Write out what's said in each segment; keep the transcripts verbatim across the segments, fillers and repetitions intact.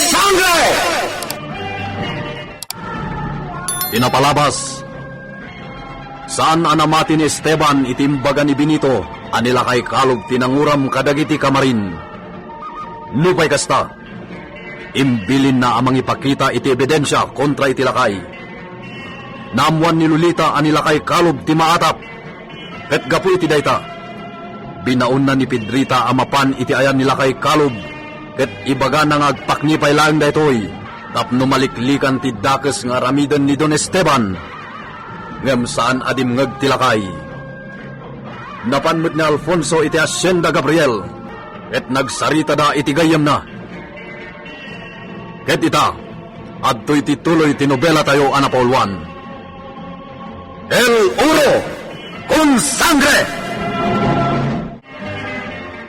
Sangre! Ti napalabas, saan a namati ni Esteban iti imbaga ni Benito a ni Lakay Kalub ti nanguram kadagiti kamarin. Nupay kasta, imbilinna a mangipakita iti ebidensia kontra iti lakay. Naammoan ni Lolita a ni Lakay Kalub ti maatap. Ket gapu iti dayta, binaonna ni Pedrita a mapan iti ayan ni Lakay Kalub, ket ibagana nga agpakni pay laeng daytoy tapno maliklikan ti dakes nga aramiden ni Don Esteban. Ngem saan a dimngeg ti lakay. Napan met ni Alfonso iti Hacienda Gabriel, ket nagsaritada iti gayyemna. Ket ita, adtoy ti tuloy ti nobelatayo a napauluan. El Oro con Sangre!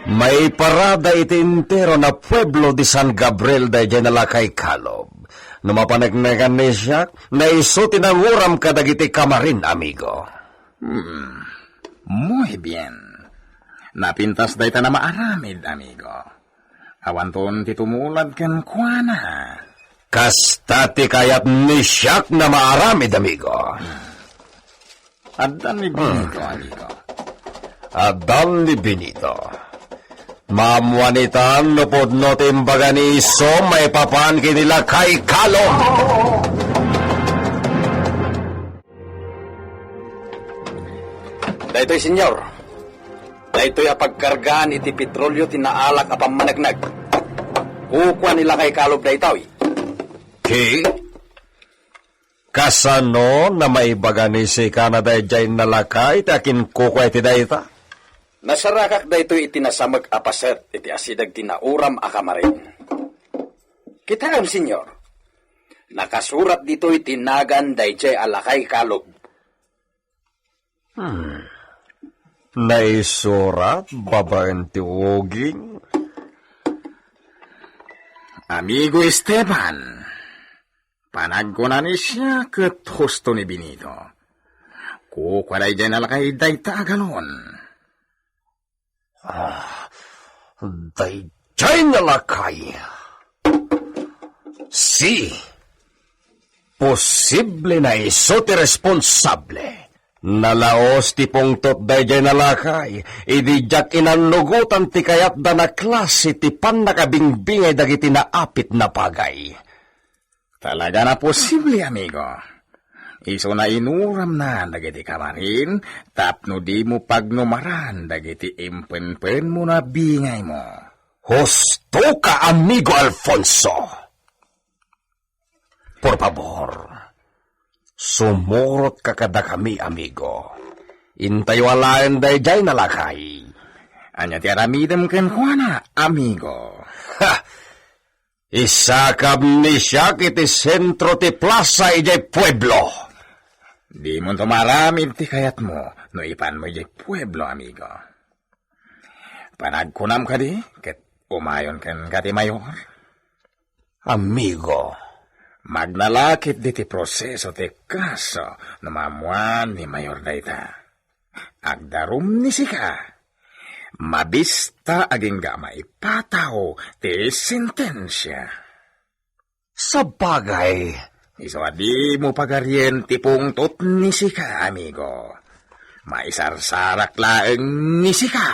Maiparada iti entero a pueblo di San Gabriel daydiay a Lakay Kalub. No mapaneknekan ni siak, isu ti nanguram kadagiti kamarin, amigo. Hmm. Muy bien. Napintas dayta a maaramid, amigo. Awanton ti tumulad kenkuana. Kasta ti kayat ni siak a maaramid, amigo. Addan ni Benito, amigo. Addan ni Benito. Maammuan ita no pudno ti imbaga ni isu maipapan ken ni Lakay Kalub. Daytoy, senyor. Daytoy a pagkargaan iti petrolio ti naalak a pammaneknek. Kukua ni Lakay Kalub daytoy. Ki? Kasano a maibaga ni sika a daydiay a lakay ti akinkukua iti dayta? Nasarakak daytoy iti nasamek a paset iti asideg ti nauram a kamarin. Kitaem, senyor. Nakasurat ditoy ti nagan daydiay a Lakay Kalub. Hmm. Naisurat babaen ti uging. Amigo Esteban, panagkuna ni siak ket husto ni Benito. Kukua daydiay a lakay dayta a galon. Ah, daydiay a lakay. Si, posible a isu ti responsable. Nalaus ti pungtot daydiay a lakay, idi diak inannugotan ti kayatda a klase ti pannakabingbingay dagiti naapit a bagay. Talaga a posible, amigo. Isu a inuramna dagiti kamarin tapno dimo pagnumaran dagiti impenpenmo a bingaymo. Hustoka, amigo Alfonso. Por pabor, sumurotka kadakami, amigo. Intayo alaen daydiay a lakay. Ania ti aramidem kenkuana, amigo? Ha! Isakab ni siak iti sentro ti plasa idiay pueblo. Dimonto maaramid ti kayatmo no ipanmo idiay pueblo, amigo. Panagkunam kadi ket umayon kenka ti mayor? Amigo. Magnalakip diti proseso ti kaso no maammuan ni mayor dayta. Agdarum ni sika. Mabista agingga maipataw ti sentensia. Sabagay. Isu a dimo pagarien ti pungtot ni sika, amigo. Maisarsarak laeng ni sika.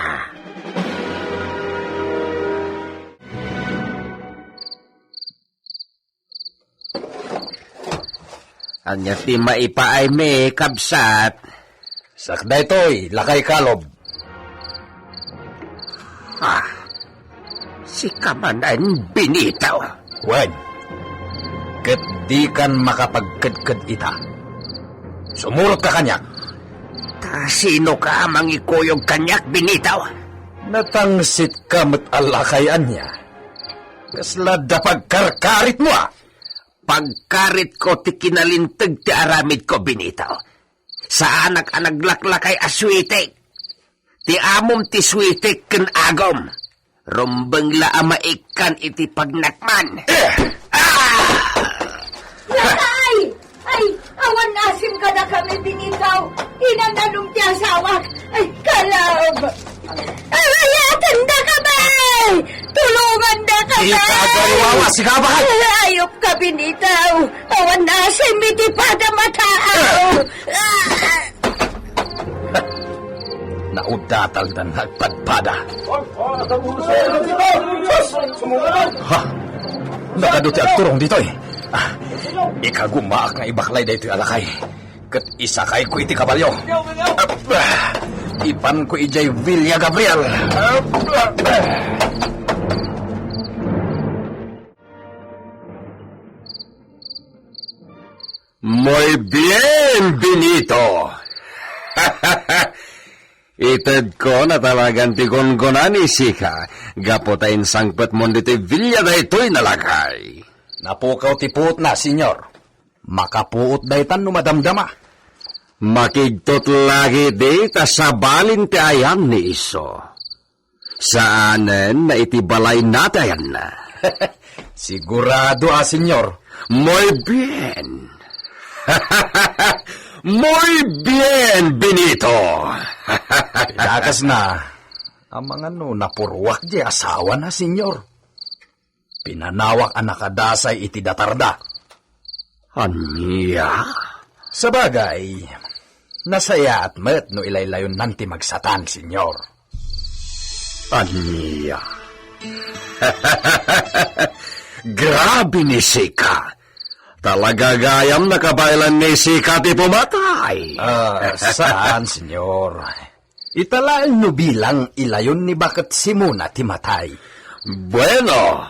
Ania ti maipaaymi, kabsat? Siak daytoy, Lakay Kalob. Ah, sika manen, Benito. Wen, ket dikan makapagkedked ita. Sumurotka kaniak. Ta sinoka a mangikuyog kaniak, Benito? Natangsitka met a lakay, ania? Kasla adda pagkarkaritmo, a? Pagkaritko ti kinalinteg ti aramidko, Benito. Saanak a naglaklakay a suitik. Ti amom ti suitik ken agom. Rumbeng la a maikkan iti pagnakman. Eh! Ah! Lakay! Ay, awan asim kadakami, Benito. Inananum ti asawak. Ay, Kalob! Ay, atendakami! Tulongandaka, Ikaw, agariwawa, sika, abakal! Ayop ka, Benito! Awan nasim iti padam a tao! Naudataldan nga agpadpada. Ha? Nakadu ti agturong ditoy. Ah, ikagumaak nga ibaklay daytoy a lakay. Ket isakayko iti kabalio. Ipanko idiay Villa Gabriel. Muy bien, Benito! Itedko na talagan ti gunggona ni Sika, gapu ta insangpetmon ditoy Villa daytoy a lakay. Napukaw ti puotna, Señor. Makapuot daytan no madamdama. Makigtot la ketdi ta sabalin ti ayan ni isu. Saanen na iti balayna ti ayanna. Sigurado a, Señor. Muy bien. Muy bien, Benito. Dakesna, amangan no napurruak diay asawana, Señor. Pinanawak a nakadasay iti datarda. Ania? Sabagay, nasayaat met no ilaylayonnan ti magsatan, Señor. Ania? Grabe ni Sika. Talaga gayam nakabaelan ni Sika ti pumatay. Ah, saan, Señor? Ita laeng no bilang ilayon ni Baket Simona ti matay. Bueno,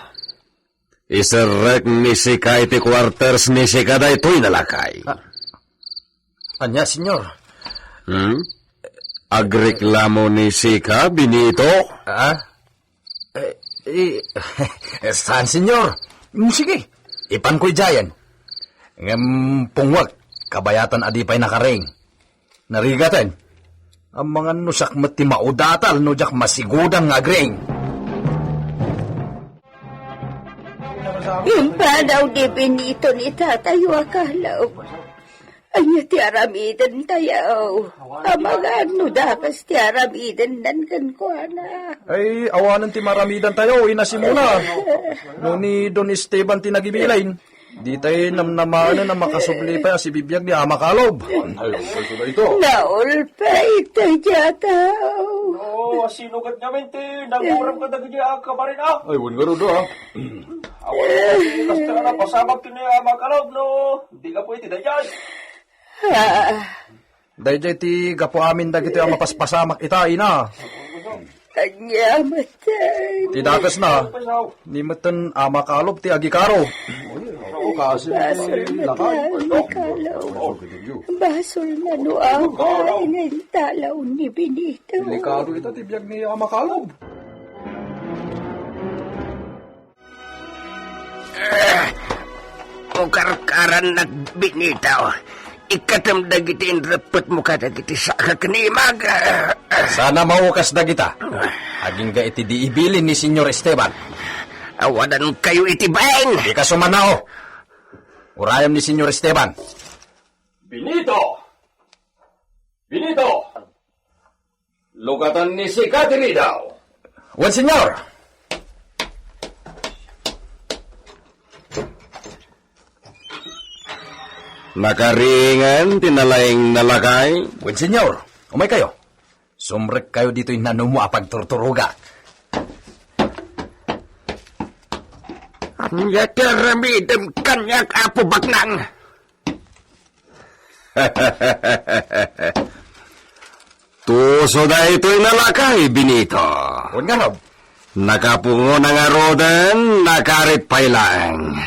iserrek ni Sika iti quarters ni Sika daytoy a lakay. Ah, ania, Señor? Hmm? Agreklamo ni Sika, Benito? Ah? Eh, eh, saan, Señor? Mm, sige, ipanko idiayen. Ngem pungwek, kabayatan a di pay nakaring. Narigaten. Amangan no siak met ti maudatal no diak masigudan nga agring. Impanaw ni Benito ni tatayo a kalaw. Ania ti aramidentayo? Amangan no dakes ti aramidennan kenkuana. Ay, awanen ti maramidantayo, Ina Simona. No ni Don Esteban ti nagibilin. Ditay namnamanen a makasubli pay a sibibiag ni Ama Kalob. Ay, ay, sula ito. Naulpay daydiay a tao. No, sino ket ngamin ti nagurem kadagiti a kabarin, a? Ay, wen ngarud, a. Awan, kasta na pasabak ken ni Ama Kalob, no? Di ka pwede daydiay. Ah. Daydiay ti gapu amin dagitoy a mapaspasamak ita, Ina. Ania met. Ti dakesna, ni metten Ama Kalob ti agikaro. Basol met, Ama Kalob. Basol na no awan nga intalaw ni Benito. Delikado ita ti biag ni Ama Kalob. Ah, ukarkarannak, Benito. Ikkatem dagiti inreppetmo kadagiti saka ken imag. Sana maukas dagita. Agingga iti di ibilin ni Señor Esteban. Awadankayo iti bain. Dika sumanao. Urayem ni Señor Esteban. Benito! Benito! Lugatan ni Sika ti ridaw. Wen, Señor. Nakaringen ti nalaing a lakay. Wen, Señor. Umaykayo. Sumrekkayo ditoy nanumo a pagturturogak. Ania ti aramidem kaniak, Apo Baknang? Tuso daytoy a lakay, Benito. Wen ngarud. Nakapungona ngaruden, nakarit pay laeng.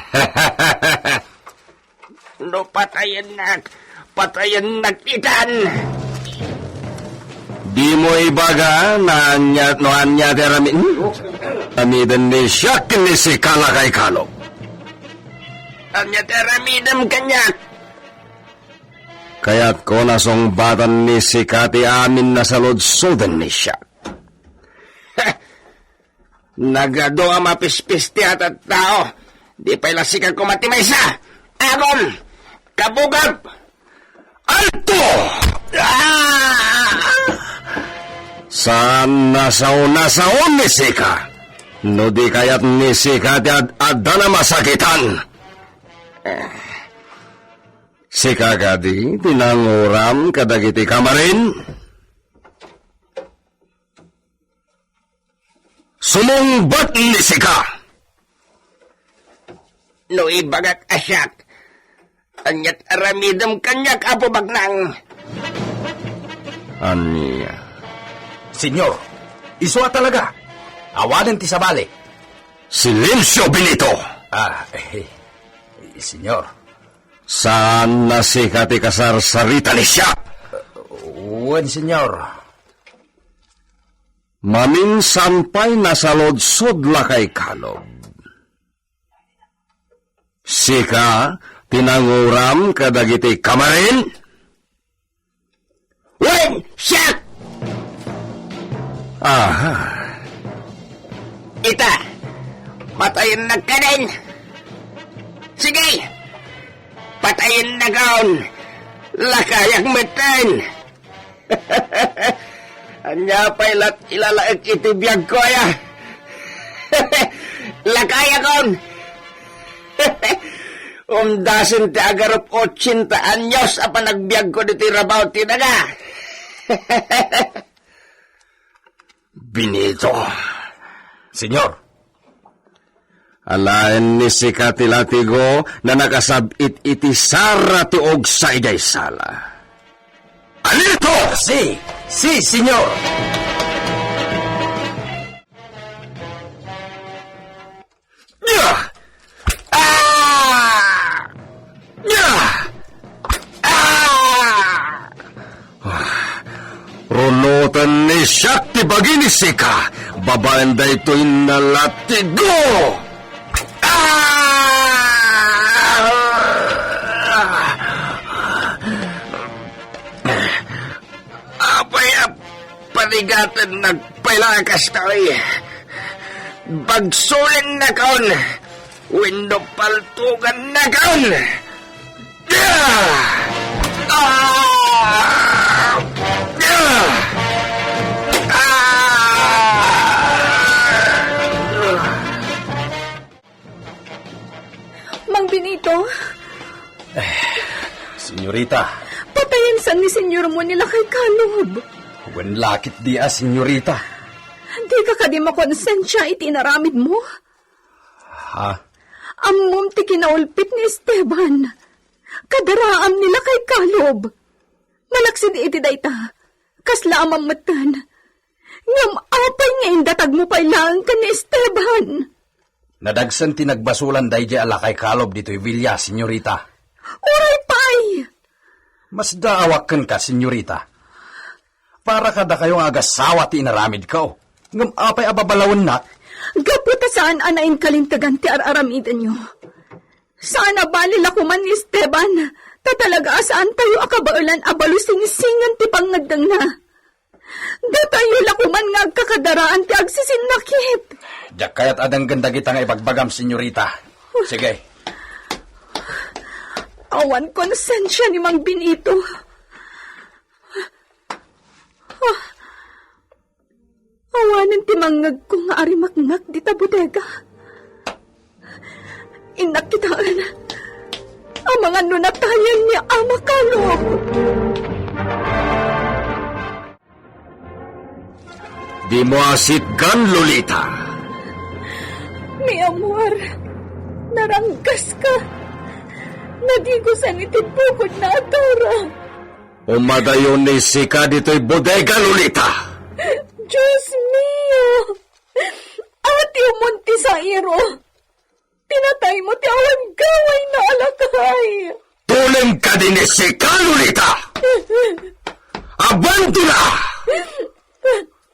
No patayennak, patayennak itan. Dimo ibaga no ania, no ania ti arami-, hmm? Aramiden ni siak ken ni Sika, lakay Kalob. Ania ti aramidem kaniak? Kayatko a sungbatan ni Sika ti amin a saludsoden ni siak. Nagadu a mapispisti a tattao. Di pay la sika koma ti maysa. Agom! Kabugap! Alto! Ah! Saan a sao-sao ni Sika. No di kayat ni sika ti ad-addan a masakitan. Sika kadi ti nanguram kadagiti kamarin? Sumungbat ni sika. No ibagak a siak, aniat aramidem kaniak, Apo Baknang? Ania? Senyor, isu a talaga. Awanen ti sabali. Silencio, Benito! Ah, eh, senyor. Saan a sika ti kasarsarita ni siak? Wen, senyor. Maminsan pay nasaludsod Lakay Kalob. Sika ti nanguram kadagiti kamarin? Wen, siak! Aha. Ita, patayennak kadin. Sige, patayennakon. Lakayak metten. Ania pay lat ilalaek iti biagko aya? Lakayakon! Umdasen ti agarup ochenta anyos a panagbiagko ditoy rabaw ti daga. Benito. Senyor. Alaen ni sika ti latigo na nakasab-it iti sara ti ugsa idiay sala. Alito! Si, si, senyor! Nia! Ah! Nia! Ah! Runoten ni siak ti bagi ni sika, babaen daytoy nalatigo! Ah! Apay a panigaten nagpailakas tayo? Bagsulennakon wenno paltugannakon! Ah! Ah! Ah! Ah! Mang Benito? Eh, senyorita. Patayen san ni senyormo ni Lakay Kalob. Wen la ketdi a, senyorita. Dika kadi makonsensia iti inaramidmo? Ha? Ammom ti kinaulpit ni Esteban. Kadaraam ni Lakay Kalob. Malaksid iti dayta, kasla a mammetten. Ngem apay nga indatagmo pay laeng ken ni Esteban? Nadagsen ti nagbasolan daydiay a Lakay Kalob ditoy Villa, senyorita. Uray pay! Masdaawak kenka, senyorita. Para kadakayo nga agasawa ti inaramidko. Ngem apay a babalawennak? Gapu ta saan a nainkalintegan ti ar-aramidenyo. Saan a bali la koman ni Esteban, ta talaga a saantayo a kabaelan a balusingsingen ti pangngeddengna. Datayo la koman nga agkakadaraan ti agsisinnakit. Diak kayat a denggen dagita nga ibagbagam, senyorita. Sige. Awan konsensia ni Mang Benito. Ah, Awanen ti mangngegko nga arimakngak dita bodega. Innak kitaen amangan no natayen ni Ama Kalob. Dimo asitgan, Lolita. Mi amor, naranggaska. Nadigosan iti bukodna a tura. Umadayo ni sika ditoy bodega, Lolita! Dios mio! Ati umon ti sairo! Pinataymo ti awan gawayna a lakay! Tulem kadi ni sika, Lolita! Abandona!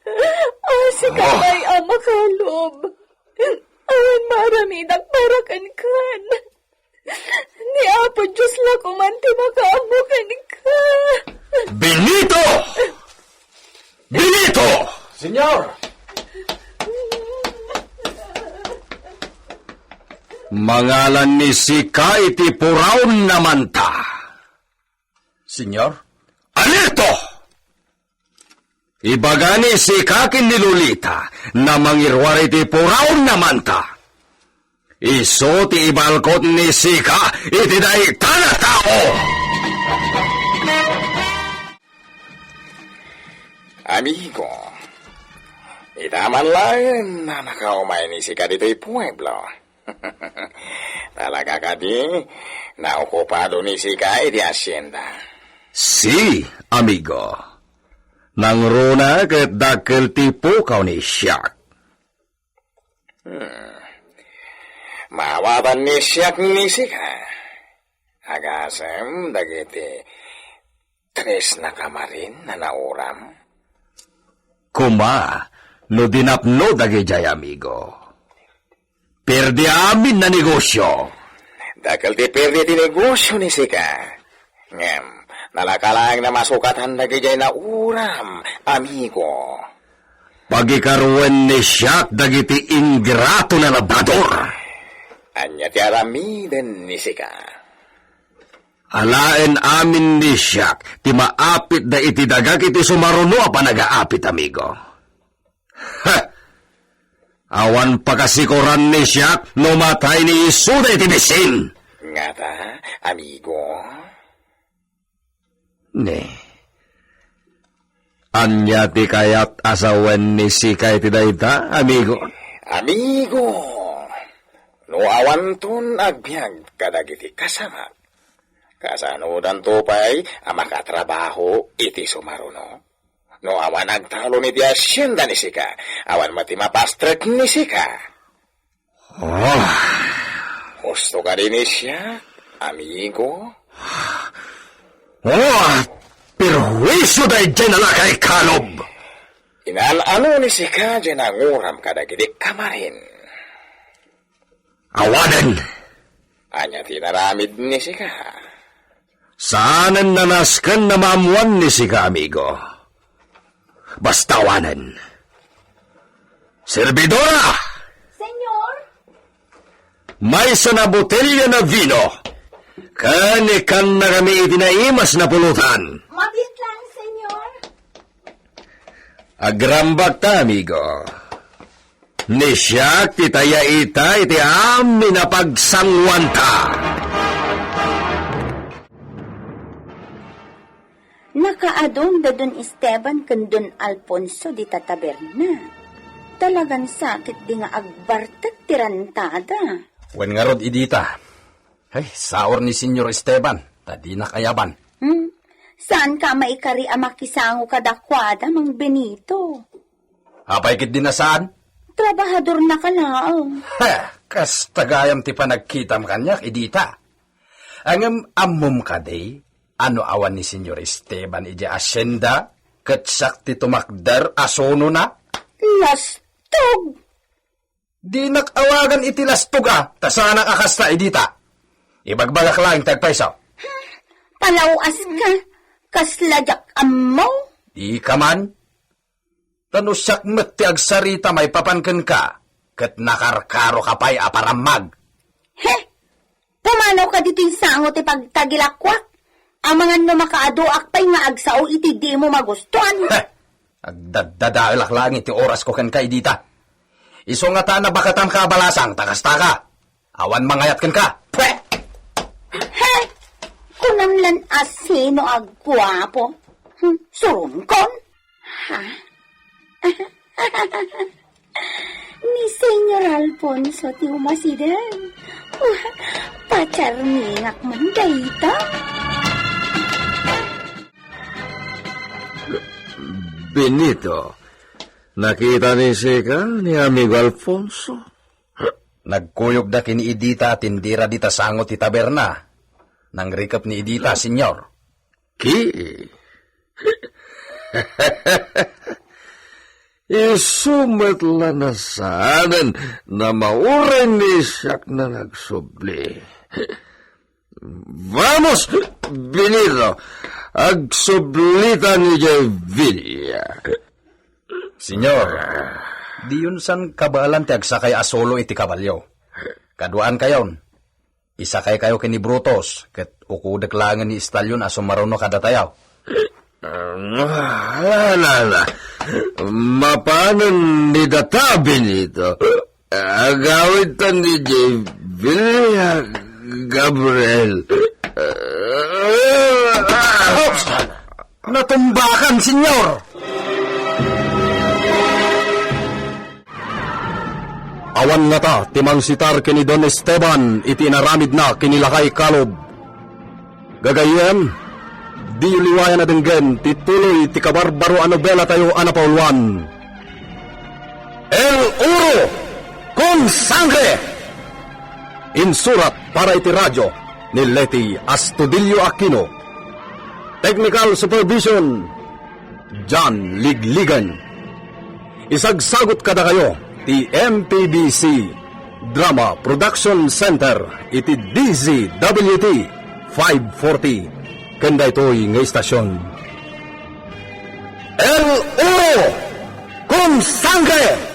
Ah, sika pay, Ama Kalob. Awan maaramidak para kenkan. Ni Apo Dios la koman ti makaammo kenka. Benito! Benito! Senyor! Mangalan ni sika iti puraon na manta. Senyor? Alito! Ibaga ni Sika ken ni Lolita a mangiruar iti puraonna, Manta. Isu ti ibalkot ni Sika iti dayta a tao. Amigo, ita man laeng a nakaumay ni Sika ditoy pueblo. Talaga kadi, naokupado ni Sika iti hacienda? Si, amigo. Nangruna ket dakkel ti pukaw ni Siak. Hmm. Maawatan ni Siak ni Sika. Agasem dagiti tres na kamarin a nauram? Koma, no di napno dagidiay, amigo. Perdi amin a negosio. Dakkel ti perdi ti negosio ni Sika. Ngem, nalaka laeng a masukatan dagidiay nauram, amigo. Pagikaruen ni Siak dagiti ingrato a labrador. Ania ti aramiden ni Sika? Alaen amin ni Siak ti maapitda iti dagak iti sumaruno a panagaapit, amigo. Ha! Awan pakasikoran ni Siak no matay ni isuda iti bisin. Ngata, amigo? Ne. Ania ti kayat a sawen ni Sika iti dayta, amigo? Amigo, no awanton agbiag kadagiti kasamak, kasanodanto pay a makatrabaho iti sumaruno? No awan agtalon iti hacienda ni Sika, awan met ti mapastrek ni Sika. Oh. Husto kadi ni Siak, amigo? Oh, perwisyo daydiay a lakay kalob. Inan-ano ni Sika diay nanguram kadagiti kamarin? Awanen. Ania ti inaramid ni Sika? Saanen a nasken a maammoan ni Sika, amigo. Basta awanen. Servidora! Senyor? Maysa a botelia a vino. Ken ikkannakami iti naimas a pulotan. Mabiit lang, Senyor. Agrambakta, amigo. Ni Siak ti tayaita iti amin a pagsanguanta. Nakaadun da Don Esteban ken Don Alfonso dita taberna. Talagan sakit di nga agbartek ti rantada. Wen ngarud, Edita. Ay, saor ni Senyor Esteban, ta dinak ayaban. Hmm? Saanka a maikari a makisango kadakuada, Mang Benito? Apay ketdi a saan? Trabahadornaka laeng. Ha! Kasta gayam ti panagkitam kaniak, Edita. Ngem ammom kadi a no awan ni Senyor Esteban idiay hacienda, ket siak ti tumakder a sunona? Lastog! Dinak awagan iti lastog a, ta saanak a kasta, Edita. Ibagbagak laeng ti agpayso. Palaw-aska, kasla diak ammo. Dika man. Ta no siak met ti agsarita maipapan kenka, ket nakarkaroka pay a parammag. He! Pumanawka ditoy sango ti pagtagilakuak. Amangan no makaaduak pay nga agsao iti dimo magustuan. Heh! Agdaddadaelak laeng iti orasko kenka, Edita. Isu ngata a nabakatanka a balasang, ta kastaka. Awan mangayat kenka. Pwe! He! Kunam lan a sino a guapo. Hmm, suronkon? Ha? Ni Senyor Alfonso ti umasiden. Wah, pacharmingak man dayta. Benito, nakita ni Sika ni Amigo Alfonso? Nagkuyogda ken ni Edita a tindira dita sango ti taberna. Nangrikep ni Edita, Senyor. Ki. Isu met la a saanen a mauray ni siak nga agsubli. Vamos, Benito, agsublitan idiay villa. Senyor, diyon san kabaelan ti agsakay a solo iti kabalio. Kaduaankayon. Isakaykayo ken ni Brutus, ket ukudek laengen ni Estalion a sumaruno kadatayo. Ah, ala, ala, ala. Mapanon ni Tata Benito. Agawidtan ni J. Villa Gabriel. Oops! Natumbakan, senyor! Awan ngata ti mangsitar ken ni Don Esteban iti inaramidna ken ni Lakay Kalob. Gagayyem, diyo liwayan a denggen ti tuloy ti kabarbaro a nobelatayo a napauluan, El Oro con Sangre. Insurat para iti radyo ni Leti Astudillo Aquino. Technical supervision, John Ligligan. Isagsagut kadakayo ti M P B C Drama Production Center iti D Z W T five forty ken daytoy nga istasyon. El Oro con Sangre!